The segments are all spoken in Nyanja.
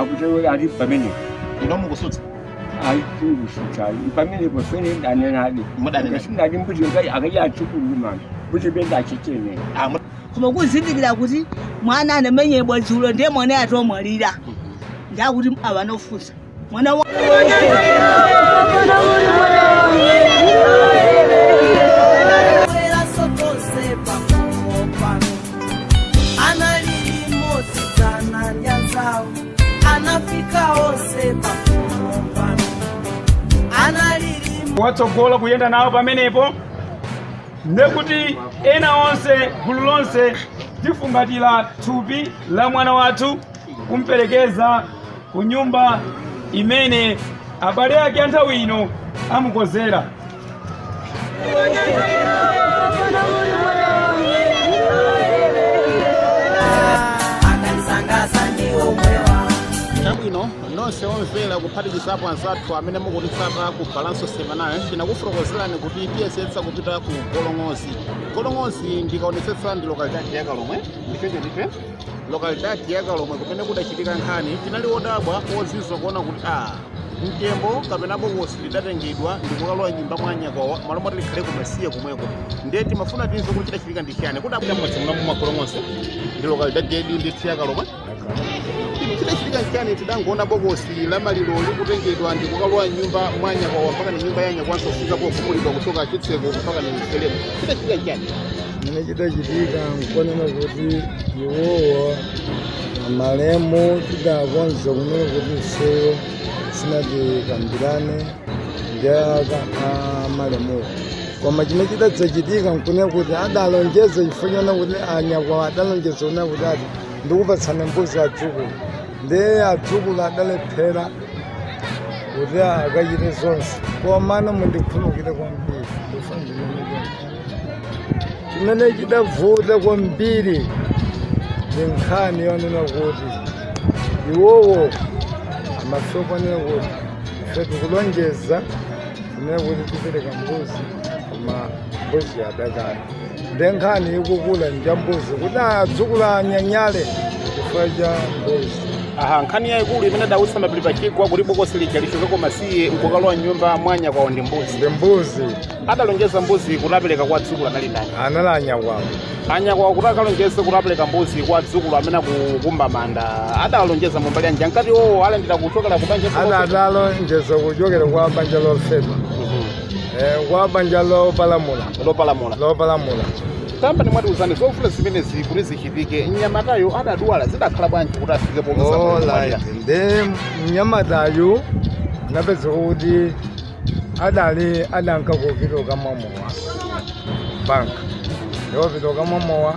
Akutero ali pamenepo. Ino mukusutsa? Ayi, sindikutsutsa pamenepo, fene ndanenadi. Mudanena. Sindati mbuzi akadya adzukulu mano, mbuzi bendachichene. Ah, Koma kuzindikira kuti mwana anamenyedwa dzulo, ndiye mwana atomwalira, ndakuti awanofunsa mwana wa Watsogola kuyenda nawo pamenepo, ndekuti ena onse, gulu lonse, tifumbatira thupi la mwana wathu kumperekeza ku nyumba imene abale ake a nthawi ino amukozera. Chabwino, nonse omvera, kuphatikizapo anzathu amene mukutitsata ku Balanço Semanal, tinakufotokozerani kuti tiyesetsa kupita ku Golong'ozi. Golong'ozi, ndikaonetsetsa, ndi localidade ya Kalomwe, ndifenje ndife localidade ya Kalomwe, kumene kudachitika nkhani. Tinali odabwa, ozizwa kuona kuti a mtembo kapena bokosi lidatengedwa ndikukalowa nyumba mwa nyakwawa, malo moti likhale kumasiye kumweko. Ndiye timafuna timve kuti chidachitika ndi chiyani. Kudabwera mmodzi muno mwa Golong'ozi, ndi localidade yedu ndi ya Kalomwe. Chidachitika nchani? Tidangoona bokosi la maliro likutengedwa ndikukalowa nyumba mwa nyakwawa, mpaka ni nyumba ya nyakwanso kufika pogumulidwa kuchoka chitseko mpaka ni mferemu. Chidachitika nchani? Chimene chidachitika nkonena kuti iwowo malemu tidakonza kunena kuti ifeyo sinatikambirane ndi amalemuwo, koma chimene chidadzachitika nkunena kuti adalonjeza, chifukwa chonena kuti anyakwawa adalonjeza kunena kuti ati ndikupatsani mbuzi adzukulu, ndiye adzukulu adalephera kuti akachite zonse. Komano mundikhululukire kwambiri, ndifuna ndinene choncho, chimene chidavuta kwambiri ndi nkhani yonena kuti iwowo amafika kunena kuti ife tikulonjeza kunena kuti tipereka mbuzi, koma mbuzi adakana. Ndi nkhani ikukula nja mbuzi, kuti adzukulu anyanyale chifukwa cha mbuzi. Aha, nkhani yayikulu imene adawutsa mapiri pachigwa kuti bokosi lija lichoke kumasiye nkukalowa nyumba mwa nyakwawa ndi mbuzi. Ndi mbuzi. Adalonjeza mbuzi kuti apereka kwa dzukulu anali ndani? Anali anyakwawa. Anyakwawa kuti akalonjeze kuti apereka mbuzi kwa dzukulu amene akukumba manda, adalonjeza mumbali yanji? Ankati owo alandira kuchokera ku banja? Adalonjeza kuchokera kwa banja lofedwa, kwa banja lopalamula. Lopalamula. Lopalamula. Tamba nimwatiuzani zofuna zimenezi kuti zichitike. Mnyamatayo adadwala, zidakhala bwanji kuti afike poluza? Alright, ndi mnyamatayu anapezeka kuti adali adanka kupita kukamwa mowa banka, ndiwopita kukamwa mowa,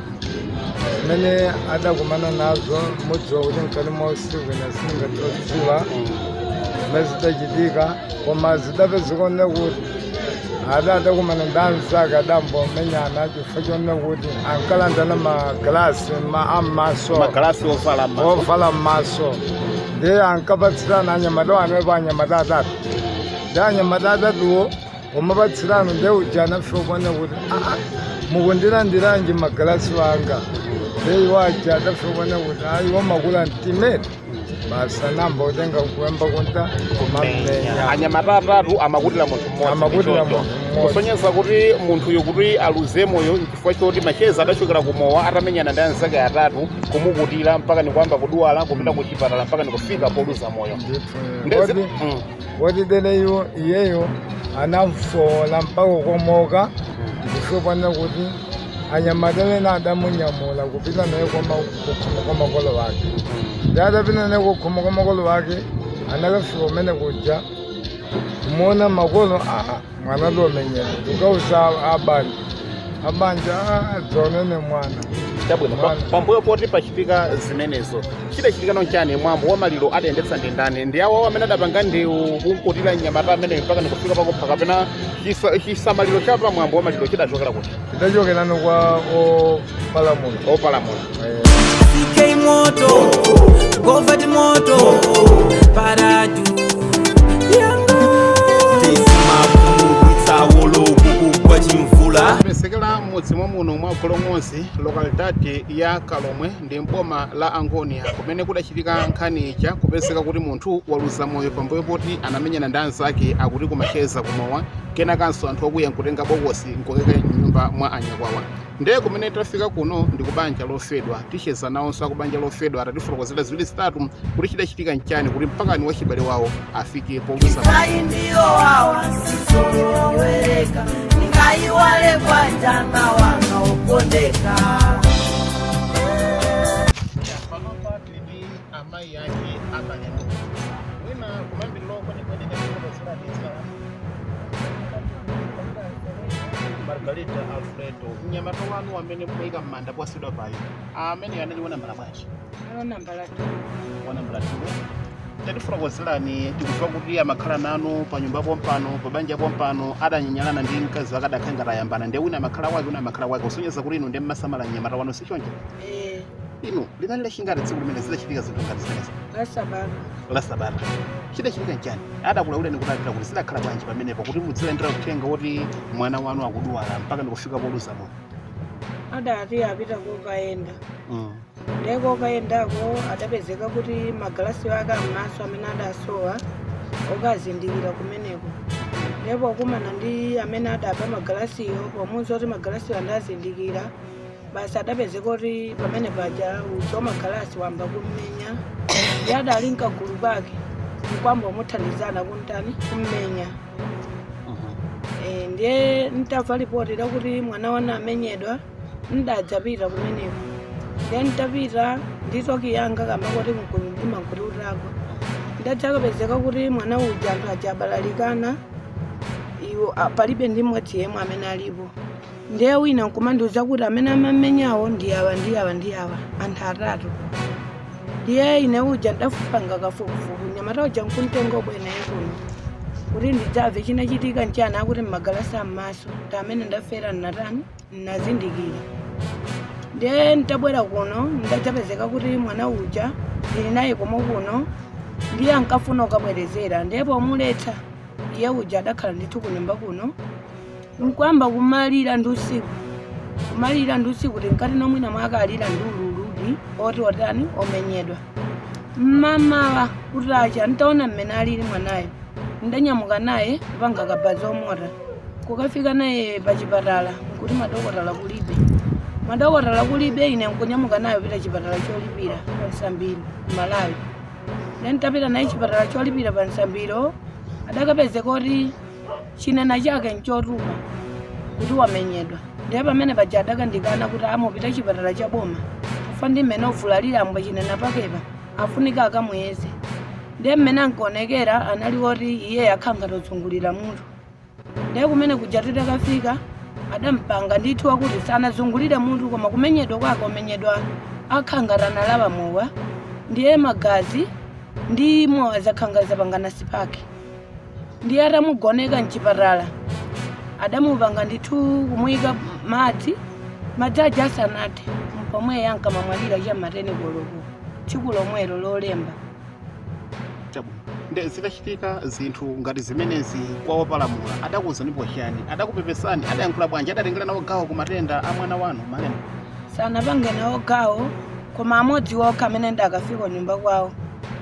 zimene adakumana nazo mudziwa kuti mkati mwa usiku ine sindingatodziwa zimene zidachitika, koma zidapezeka kunena kuti adakumana ndi anzake, adambomenyana chifukwa chonena kuti ankalandana magalasi am'maso. Magalasi ovala m'maso. Ovala m'maso, ndiye ankapatsirana anyamata, anepo anyamata atatu, ndi anyamata atatuwo umapatsirana, ndiye uja anafika kuona kuti, aa, mukundilandiranji magalasi wanga? Ndiye iwo aja adafika kuona kuti ayi, wamakula mtimeti basi, anamba kutenga kuyamba kunta kumamenya. Anyamata atatu amakutira munthu mmodzi. Amakutira Ndichoncho. Munthu mmodzi. Kusonyeza kuti munthuyo kuti aluze moyo chifukwa choti macheza adachokera kumowa, atamenyana ndi anzake atatu, kumukutira mpaka nikuyamba kudwala, kupita ku chipatala, mpaka nikufika poluza moyo. Ndithu. Ndezi- Kodi kodi deleyo iyeyo anamfola mpaka kukomoka, ndifike pano kuti anyamata ena adamunyamula kupita naye kukhoma kwa makolo wake. Ndi atapita naye kukhoma kwa makolo wake, anakafika kumene kuja kumuona makolo, aa, mwana lomenyera, tukauza abanja, abanja, aa, dzaonene mwana. Chabwino. Pambuyo poti pachitika zimenezo, chidachitika nonchani? Mwambo wa maliro adayendetsa ndi ndani? Ndi awo amene adapanga ndiwu kunkutira mnyamata ameneyo mpaka nikufika pakupha, kapena chisamaliro cha pa mwambo wa maliro chidachokera kuti? Chidachokerano kwa opalamula. Opalamula. CK moto, Govert moto, Paraju Yango. Tesimakumudwitsa woloku kugwa chimvula. Pesekera. M'mudzi mwamuno mwa Golong'ozi, localidade ya Kalomwe, ndi mboma la Angonia, kumene kudachitika nkhani ija kupezeka kuti munthu waluza moyo pambuyo poti anamenyana ndi anzake, akuti kumacheza kumowa, kenakanso anthu okwiya nkutenga bokosi nkukeka mnyumba mwa anyakwawa. Ndiye kumene tafika kuno ndi kubanja lofedwa. Ticheza nawonso akubanja lofedwa atatifotokozera ziwiri zitatu kuti chidachitika nchani kuti mpakani wachibale wawo afike poluza moyo. Ngai ndiyo wawa sisolowereka, ngaiwale kwanjana wanga ukondeka. Panopa tili ndi amayi ake amalemu. Mwina kumayambiriro kwenikweni ndikufotokozerani dzina lanu. Margarita Alfredo. Mnyamata wanu amene muyika m'manda posidwa payo, amene anali wanambala bwanji? Nambala. Wanambala 2. Tatifotokozerani, tikudziwa kuti amakhala nanu pa nyumba pompano, pa banja pompano, adanyinyalana ndi mkazi wake, adakhala ngati ayambana, ndiye wina amakhala wake, wina amakhala wake, kusonyeza kuti inu ndi mmasamala mnyamata wanu, sichoncho? Eh. Inu, linali lachingati tsiku limene zidachitika zinthu ngati zimenezi? La Sabata. La Sabata. Chidachitika nchani? Adakulauleni kuti apita kuti zidakhala bwanji pamenepo kuti mudzilandira uthenga woti mwana wanu akudwala mpaka ndikufika poluza moyo? Adati apita kokayenda. Ndiye kokayendako adapezeka kuti magalasi ake ammaso amene adasowa okazindikira kumeneko. Ndipo kumana ndi amene adaba magalasiyo, pomuwuza kuti magalasiyo andazindikira, basi adapezeka kuti pamene paja uja magalasi wamba kummenya. Ndiye adali mkagulu kake mkwamba omuthandizana kuntani kummenya. Ndiye ntamva ripoti lakuti mwana wanu amenyedwa, ndadzapita kumeneko. Ndiye ntapita nditoki yanga kamba kuti mdima nkuti utagwa, ndadzakapezeka kuti mwana uja anthu aja abalalikana iwo, palibe ndi mmodzi yemwe amene alipo. Ndiye wina nkumandiuza kuti amene amamenyawo ndi awa, ndi awa, ndi awa, anthu atatu. Ndiye ine uja ndafupanga kafukufuku, nyamata uja nkuntenga obwenaye kuno kuti ndidzamve chinachitika nchani, akuti mmagalasi ammaso ndi amene ndafera nnatani nnazindikira. Ndiye ntabwera kuno ndadzapezeka kuti mwana uja ndili naye komwe kuno, ndiye ankafuna ukabwerezera. Ndiye pomuletsa iye uja adakhala ndithu kunyumba kuno nkwamba kumalira ndi usiku, kumalira ndi usiku, tinkati nomwina mwake alira ndi ululudi oti otani omenyedwa. Mmamawa kutacha, ntaona mmene alili mwanayo, ndanyamuka naye kupanga kabaza omota kukafika naye pachipatala, nkuti madokotala kulibe, madokotala kulibe. Ine nkunyamuka naye kupita chipatala cholipira pa Nsambiro Malawi. Ndiye ntapita naye chipatala cholipira pa Nsambiro, adakapezeka kuti chinena chake nchotupa kuti wamenyedwa. Ndiye pamene paja adakandikana kuti amupita chipatala cha boma kufa ndi mmene ovulalira ambwe chinena pakepa afunika akamuyeze. Ndiye mmene ankaonekera anali woti iye akhanga tozungulira mutu. Ndiye kumene kuja titakafika adampanga ndithu wakuti sanazungulire mutu, koma kumenyedwa kwake omenyedwa akhanga tanalava mowa, ndiye magazi ndi mowa zakhanga zapangana sipaki. Ndiye atamugoneka mchipatala adamupanga ndithu kumuyika madzi, madzi aja asanathe pomwe yankamamwalira cham'mateni koloko tsiku lomwelo Lolemba. Chabwino. Nde zitachitika zinthu ngati zimenezi, kwa opalamula adakuwuzanipo chiyani? Adakupepesani? Adayankhula bwanji? Adatengera nawo gawo ku matenda a mwana wanu malemu? Sanapange nawo gawo, koma amodzi okha amene ndakafika nyumba kwawo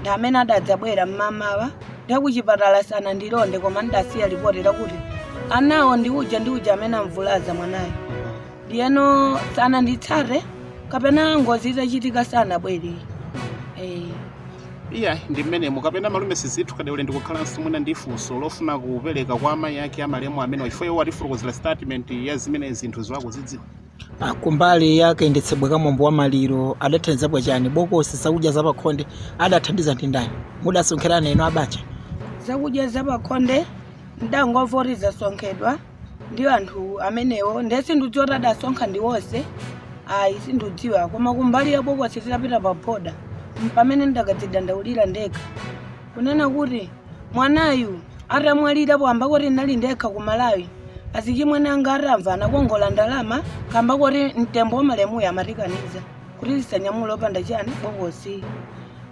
ndi amene adadzabwera mmamawa. Ndiye kuchipatala sanandilonde, koma ndasiya ripoti lakuti anawo ndi uja ndi uja amene amvulaza mwanayo. Ndiyeno sananditsate kapena ngozi itachitika sanabwere. Iya, ndi mmenemo kapena malume sizithu kadeule. Ndikukhalanso mwina ndi funso lofuna kupereka kwa amayi ake amalemu amene, chifukwa iwo atifotokozera statement ya zimene zinthu ziwakuzidziwa. Kumbali yake ndetsedwe kamwambo wa maliro adathandizapo chani? Bokosi, zakudya zapakhonde adathandiza ndi ndani? Mudasonkherana inu abanja? Zakudya zapakhonde ndangomva kuti zasonkhedwa ndi anthu amenewo, ndiye sindidziwa kuti adasonkha ndi wonse, ayi, sindidziwa. Koma kumbali ya bokosi, titapita pa boda pamene ndakadzidandaulira ndekha kunena kuti mwanayu atamwalira, poamba kuti ndinali ndekha ku Malawi, azichimwene anga atamva anakongola ndalama kamba kuti mtembo wa malemuyo amatikaniza kuti tisanyamule opanda chani bokosi.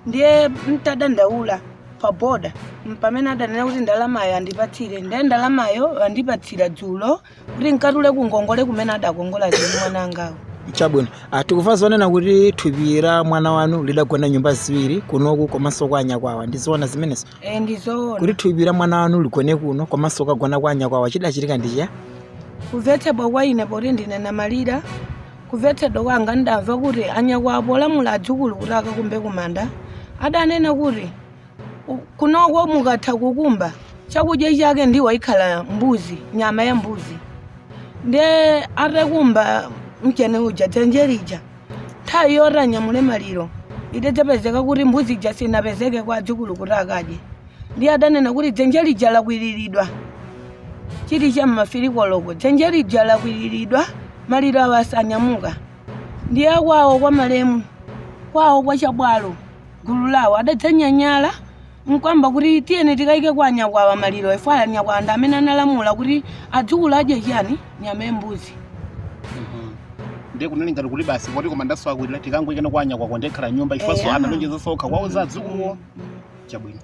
Ndiye ntadandaula Pa boda pamene adanena kuti ndalamayo andipatsire, ndiye ndalamayo andipatsira dzulo kuti nkatule kungongole kumene adakongola zinu mwanangawo. Chabwino. Tikufa zonena kuti thupi la mwana wanu lidagona nyumba ziwiri, kunoku komanso kwa anyakwawa, ndizoona zimenezo? E, ndizoona. Kuti thupi la mwana wanu ligone kuno komanso kagona kwa anyakwawa, chidachitika ndi chiya? Kumvetsedwa kwa ine, poti ndine namalira, kumvetsedwa kwanga ndamva kuti anyakwawa polamula adzukulu kuti akakumbe kumanda adanena kuti kunoko mukatha kukumba, chakudya chake ndiwo ikhala mbuzi, nyama ya mbuzi. Ndiye atakumba mchene uja, dzenje lija, nthawi yoti anyamule maliro idadzapezeka kuti mbuzi ija sinapezeke kwa adzukulu kuti akadye. Ndiye adanena kuti dzenje lija lakwiriridwa, chili cha mmafirikoloko, dzenje lija lakwiriridwa, maliro awo asanyamuka. Ndiye kwawo kwa malemu, kwawo kwa Chabwalo, gulu lawo adadzanyanyala nkwamba kuti tiyeni tikayike kwa anyakwawa maliro ifo anyakwawa ndi amene analamula kuti adzukulu adye chani, nyama ya mbuzi. Ndiye kunali ngati kuti basi, poti koma ndaso akwirira, tikangoikana kwa anyakwako, ndekhala nyumba ifenso. Analonjeza sokha kwauza adzukuluwo. Chabwino.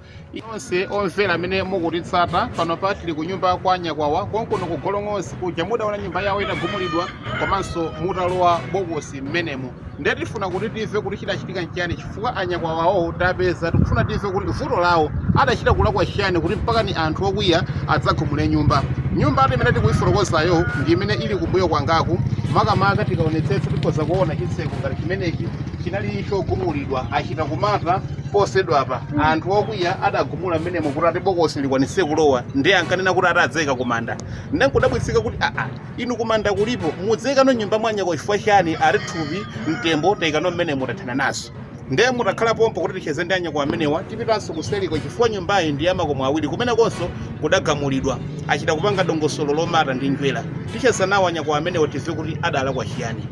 Onse omvera amene mukutitsata pano, pa tili ku nyumba kwa anyakwawa konkuno ku Golong'ozi kuja mudaona nyumba yawo itagumulidwa komanso mutalowa bokosi mmenemo. Ndiye tifuna kuti timve kuti chidachitika nchiyani, chifukwa anyakwawawo tapeza. Tikufuna timve kuti vuto lawo adachita kulakwa chiyani kuti mpaka ni anthu okwiya adzagumule nyumba. Nyumba ati imene tikuifotokozayo ndi imene ili kumbuyo kwangaku. Makamaka tikaonetsetsa tikhoza kuona chitseko ngati chimenechi chinali chogumulidwa, achita kumata posedwapa. Anthu okwiya adagumula mmenemo kuti ati bokosi likwanise kulowa. Ndiye ankanena kuti atadzayika kumanda. Ndiye nkudabwitsika kuti aa, inu, kumanda kulipo, mudzayikano nyumba mwanyako chifukwa chani? Ari thupi, mtembo tayikano mmenemo, tathana nazo. Ndiye mutakhala pompo kuti ticheze ndi anyako amenewa. Tipitanso kuseliko chifukwa nyumbayi ndi yamakomo awiri, kumenekonso kudagamulidwa, achita kupanga dongosolo lomata ndi njwera. Ticheza nawo anyako amenewa, timve kuti adalakwa chiyani.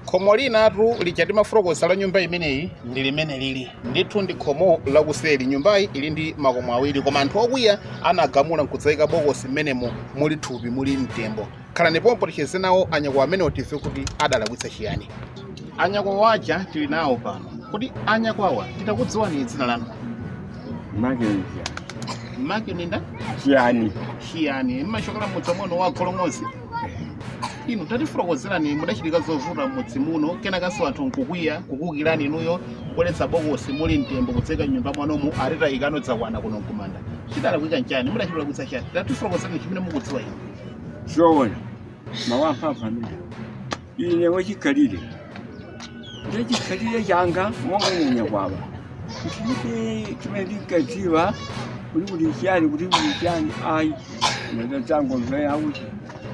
Khomo linatu lija timafotokoza la nyumba imeneyi ndi limene lili ndithu, ndi khomo lakuseri. Nyumbayi ili ndi makomo awiri, koma anthu okwiya anagamula nkudzayika bokosi mmenemo muli thupi, muli mtembo. Khalani pompo, ticheze nawo anyako amenewo, timve kuti adalakwitsa chiyani. Anyako waja tili nawo pano. Kuti anyakwawa, titakudziwani dzina lanu? Makenja. Make ninda? Chiyani. Chiyani. Mmachokera mudzi muno wa Golong'ozi. Inu tatifotokozerani, mudachitika zovuta m'mudzi muno, kenakanso anthu nkukwiya kukukirani inuyo, kubweretsa bokosi muli mtembo kudzeka nyumba mwanomu, atitayikano dzakwana kuno nkumanda. Chidalakwika nchani? Mudachitolakwitsa chani? Tatifotokozerani chimene mukudziwa inu. Zoona, mawamphamvu amene ine wachikhalire, ndachikhalire changa monga nyanyakwawa, ndilibe chimene ndinkadziwa kuti kuti chiyani, kuti kuti chiyani, ayi. Ndadzangomvera kuti,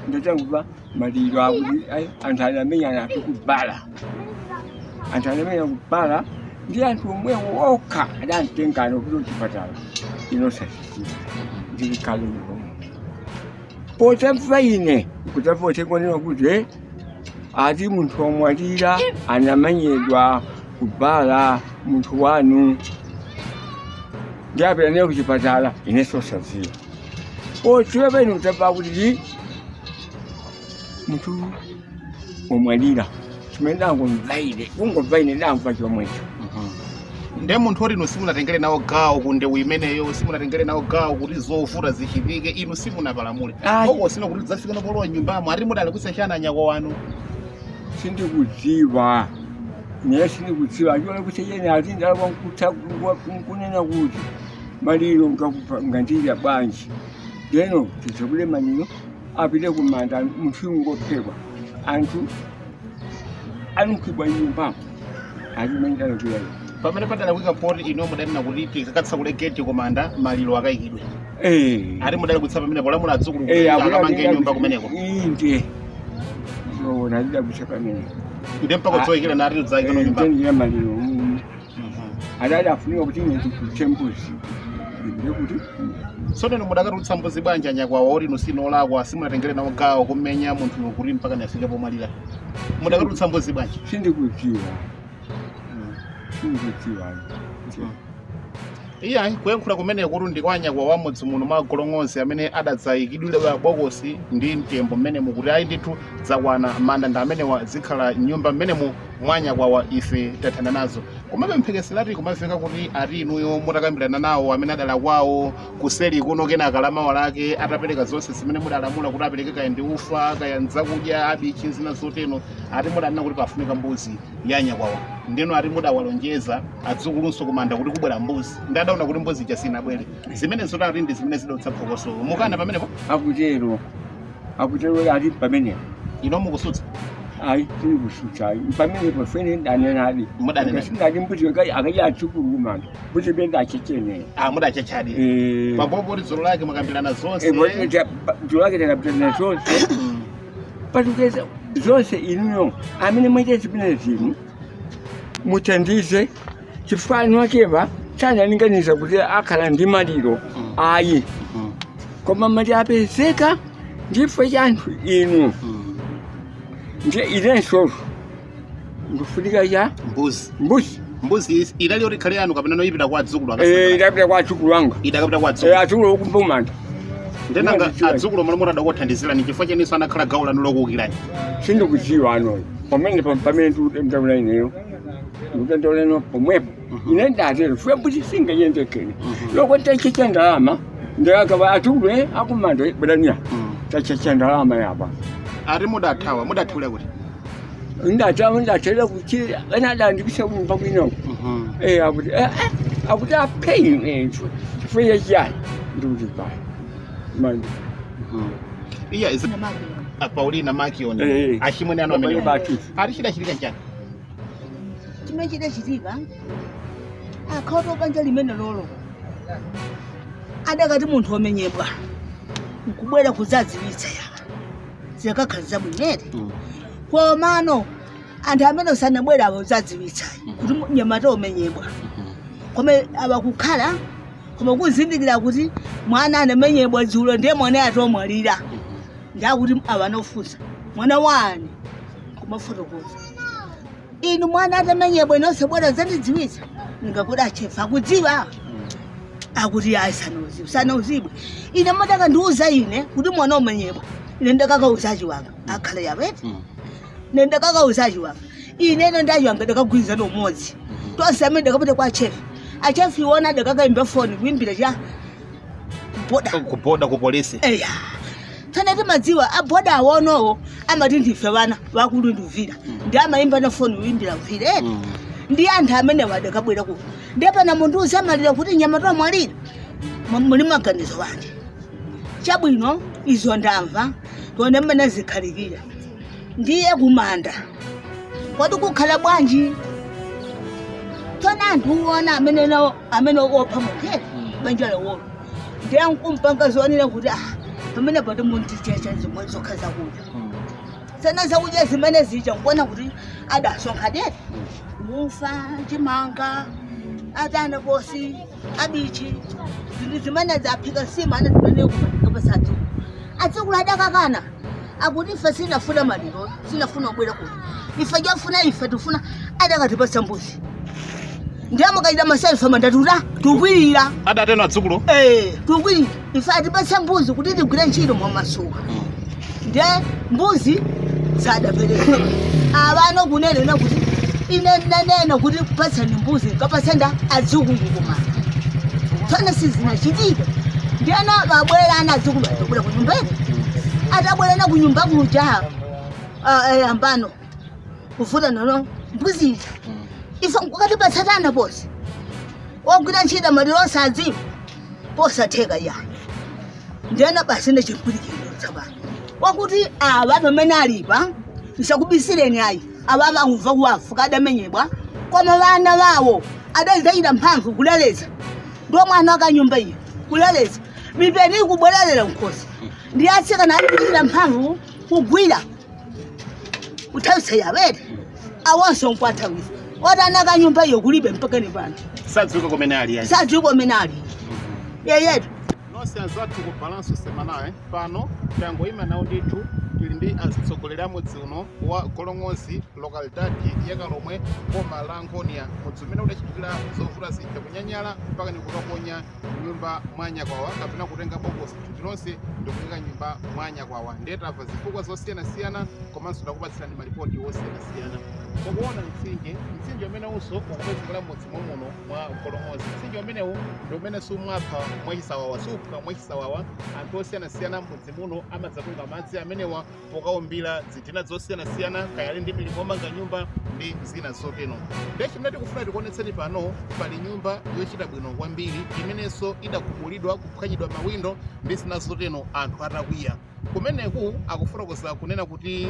ndadzangomva maliro akuti ayi, anthu anamenyana api kubala, anthu anamenya kubala, ndi anthu omwewo okha adamtengana kupita kuchipatala. Inosasiziwa, ndili kale nyumba potamva ine kutamva utengonena kuti ati munthu wamwalira, anamenyedwa kubala munthu wanu, ndi apita naye kuchipatala. Inenso sadziwa potiwe pene kutamva kuti munthu wamwalira. Chimene ndangomva ine, kungomva ine, ndamva chomwecho. Ndiye munthu oti inu simunatengere nawo gawo ku ndewu imeneyo, simunatengere nawo gawo kuti zovuta zichitike, inu simunapalamule. Ayi. Bokosi kuti lidzafika nopolowa nyumbamo, ati mudalakwitsa chani anyako wanu? Sindikudziwa naye, sindikudziwa chiona kuti yene ati ndalakwa nkunena kuti maliro ngandilya bwanji, leno tidzakule maliro apite kumanda, munthu ngophekwa, anthu anunkhidwa nyumbamo, ati mendalakwira. Pamene padalakwika poti inu mudanena kuti tikakatsakule geti kumanda maliro akayikidwe, ati mudalakwitsa pamene polamula adzukulu kuti akamange nyumba kumeneko? Inde, zoona, ndidakwitsa pamene. Ndiye mpaka udzoyikira nati udzayikano nyumba? Ndendira maliro adali afunika kuti ine nditulutse mbuzi ndikuti. Tsono inu mudakatulutsa mbuzi bwanji anyakwawa oti inu sinolakwa, simunatengere nawo gawo kumenya munthu kuti mpaka nafike pomwalira? Mudakatulutsa mbuzi bwanji? Sindikudziwa, sindikudziwa. Iyayi, kuyankhula kumeneko kuti ndi kwa anyakwawa a m'mudzi muno mwa Golong'ozi amene adadzayikidwira bokosi ndi mtembo mmenemu kuti ayi ndithu zakwana, manda ndi amenewa, zikhala nyumba mmenemu mwa anyakwawa, ife tathana nazo. Komabe mphekesera ikumamveka kuti ati inuyo mutakambirana nawo amene adala kwawo kuseri kuno, kenaka lamawa lake atapereka zonse zimene mudalamula kuti apereke, kaya ndi ufa, kaya nzakudya, abichi, zina zotero, ati mudanena kuti pafunika mbuzi ya anyakwawa. Ndeno ati mudawalonjeza adzukulunso kumanda kuti kubwera mbuzi, ndi adaona kuti mbuzi ija sinabwere. Zimene zotati ndi zimene zidautsa phokoso. Mukana pamenepo? Akutero, akutero, ati pamenepo. Ino mukusutsa? Ayi, tiri kusutsa ayi. Pamenepo fene ndanenadi. Mudanenadi. Sindati mbuzi akadya adzukulu kumanda, mbuzi penda achechene. Ah, mudachechadi pambopo kuti dzulo lake mwakambirana zonse. Dzulo lake takambirana zonse, patukeza zonse. Inuyo amene mwaita zimene zinu muthandize, chifukwa anu akepa sanalinganiza kuti akhala ndi maliro ayi, koma mati apezeka ndifo cha anthu inu. Ndiye inenso ndikufunika cha mbuzi. Mbuzi. Mbuzi idali yoti ikhale yanu kapena noyipita kwa adzukulu? Idapita kwa adzukulu anga. Idakapita kwa adzukulu? Adzukulu okumba. Ndenanga adzukulu omwe mutadakothandizirani, chifukwa cheninso anakhala gawo lanu lokuwukirani? Sindikudziwa anoyo pamene pamene ndikudandaula ineyo, ndikudandaula ino pomwepo. Ine ndatero fuya mbuzi singayendekene loko tachecha ndalama, ndakaba adzukulu akumanda bweraniya, tachecha ndalama yapa. Ati mudathawa, mudathawira kuti? Ndatawa, ndatera kuchi ena adandipisa kunyumba kwinoko. Akuti akuti apei chifukwa chachiyani, ndikuti baya manje. Iya, Paulina Makion. Achimwene anu amene batu. Ati chidachitika nchani? Chimene chidachitika, akhauti obanja limene lolo adakati munthu wamenyedwa nkubwera kudzadziwitsa yawa zikakhala zabwinere, komano anthu amene sanabwera awo kudzadziwitsa kuti mnyamata wamenyedwa, koma awakukhala koma kuzindikira kuti mwana anamenyedwa dzulo, ndiye mwana atomwalira, ndakuti awanofunsa mwana wani, kumafotokoza inu mwana atamenyedwa inonse bwera zandidziwitsa, ningakuti achefa akudziwa, akuti ayi, sanauziwe, sanauziwe. Ine madakandiuza ine kuti mwana umenyedwa, ine ndakakauza achiwanga akhala yawete, ine ndakakauza achiwanga, ine ndachiwanga ndakagwirizana umodzi tonse amene ndakapita kwa achefi. Achefi iwona adakakaimba foni kuimbira cha boda. Kuboda, ku polisi. Eya, tsono timadziwa aboda awonowo amati ndife vana vakulu nduvira, ndi amayimba na foni kuimbira mvira eti ndi anthu amene wadakabwera kuno. Ndiye pana munthu usamalira kuti nyama tomwalira muli maganizo wanje chabwino, izo ndamva, tione mmene zikhalikira. Ndiye kumanda kodi kukhala bwanji? Tsono anthu uwona amene nawo amene opha munthu banja lawolo, ndiye nkumpanga zoonera kuti ah, pamene pati mundichecha zimwe zokha zakudya, tsena zakudya zimene zija nkuona kuti adasonkha dere mufa, chimanga, atana posi, abichi, zinthu zimene zaphika nsima ana zimene kumatika pasadzukulu. Adzukulu adakakana, akuti ife sinafuna maliro, sinafuna kubwera kuno, ife jafuna, ife tifuna adakatipatsa mbuzi, ndiye mukachita maselfa mandatuta tukwirira. Adateno adzukulu? Tukwirira, ife atipatsa mbuzi kuti tigwire ntchito mwamasuka. Ndiye mbuzi sadapereka avano kunenena kuti ine nanena kuti patsani mbuzi nkapasenda adzukulu kumanda, tsono sizinachitika. Ndiyena babwera ana adzukulu atabwera kunyumba ino, atabwera na kunyumba kuja ambano kuvuta nono mbuzi ija ife nkukatipatsatana posi wogwira ntchito maliro osadziwa posatheka ya. Ndiyena basi ndechipwirikiro tsapano wakuti ava pamene alipa isakubisireni ayi, ava vangumva kuwafu kadamenyebwa, koma vana vawo adazayira mphamvu kuleleza, ndo mwana akanyumba iyo kuleleza mipeni ikubwererera nkhosi, ndi atsikana alikuchita mphamvu kugwira kuthawisa yawere awonso nkuwathawisa oti ana akanyumba iyo kulibe mpaka ni pano. Sadziwika kumene ali ayi. Sadziwika kumene ali yeyetu. Nonse anzathu ku Balanço Semanal, pano tangoyima nawo ndithu. Tili ndi atsogoleri a mudzi uno wa Golong'ozi, localidade ya Kalomwe, boma la Ngonia, mudzi umene udachitikira zovuta zija, kunyanyala mpaka nikukaponya nyumba mwa nyakwawa kapena kutenga bokosi thupi lonse ndikuyika nyumba mwa nyakwawa. Ndiye tamva zifukwa zosiyanasiyana komanso takupatsirani malipoti osiyanasiyana. Mukuona mtsinje, mtsinje umene unso ukupezekera mudzi mwamuno mwa Golong'ozi. Mtsinje umenewu ndi umene sumwapha mwachisawawa, suphwa mwachisawawa. Anthu osiyanasiyana mudzi muno amadzatunga madzi amenewa pokaumbira zidina zosiyanasiyana, kayali ndi milimo omanga nyumba ndi zina zotero. Ndiye chimene tikufuna tikuonetseni pano, pali nyumba yochita bwino kwambiri imenenso idagumulidwa, kuphwanyidwa mawindo ndi zina zotero, anthu atakwiya. Kumeneku akufotokoza kunena kuti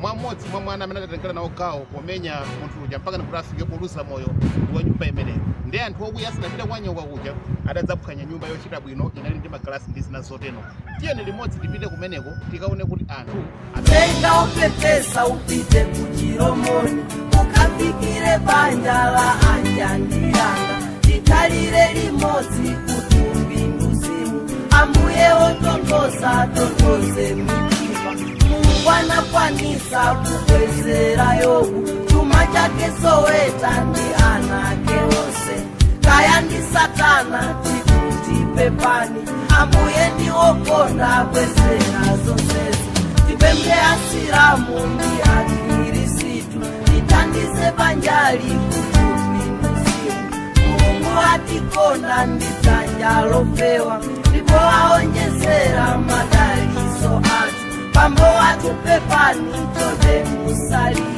mwamodzi mwa mwana amene adatengera nawo gawo pomenya munthu uja mpaka nikuti afike poluza moyo ndi wa nyumba imeneyo. Ndi anthu okwiya asanapite kwa nyoka kuja adadzaphwanya nyumba yochita bwino, inali ndi magalasi ndi zina zotero. Tiyeni limodzi tipite kumeneko tikaone kuti anthu Tenga upepesa upite kuchiromoni, ukafikire banja la anjandiyanga, tikalire limodzi kutumbinduzimu. Ambuye ototoza totoze mitima. Mulungu anakwanisa kukwezera Yobu chuma chake soweta ndi ana ake onse. Kaya ndi Satana, tikuti pepani. Ambuye ndiwokonda kwezera zonsezi. Tipemphe Asilamu ndi Akhirisitu, tithandize banjali kutumbinduzimu. Mulungu atikonda ndi dzanja lofewa, ndipo aonjezera madaliso athu. Pambo wathu, pepani, chonde musalire.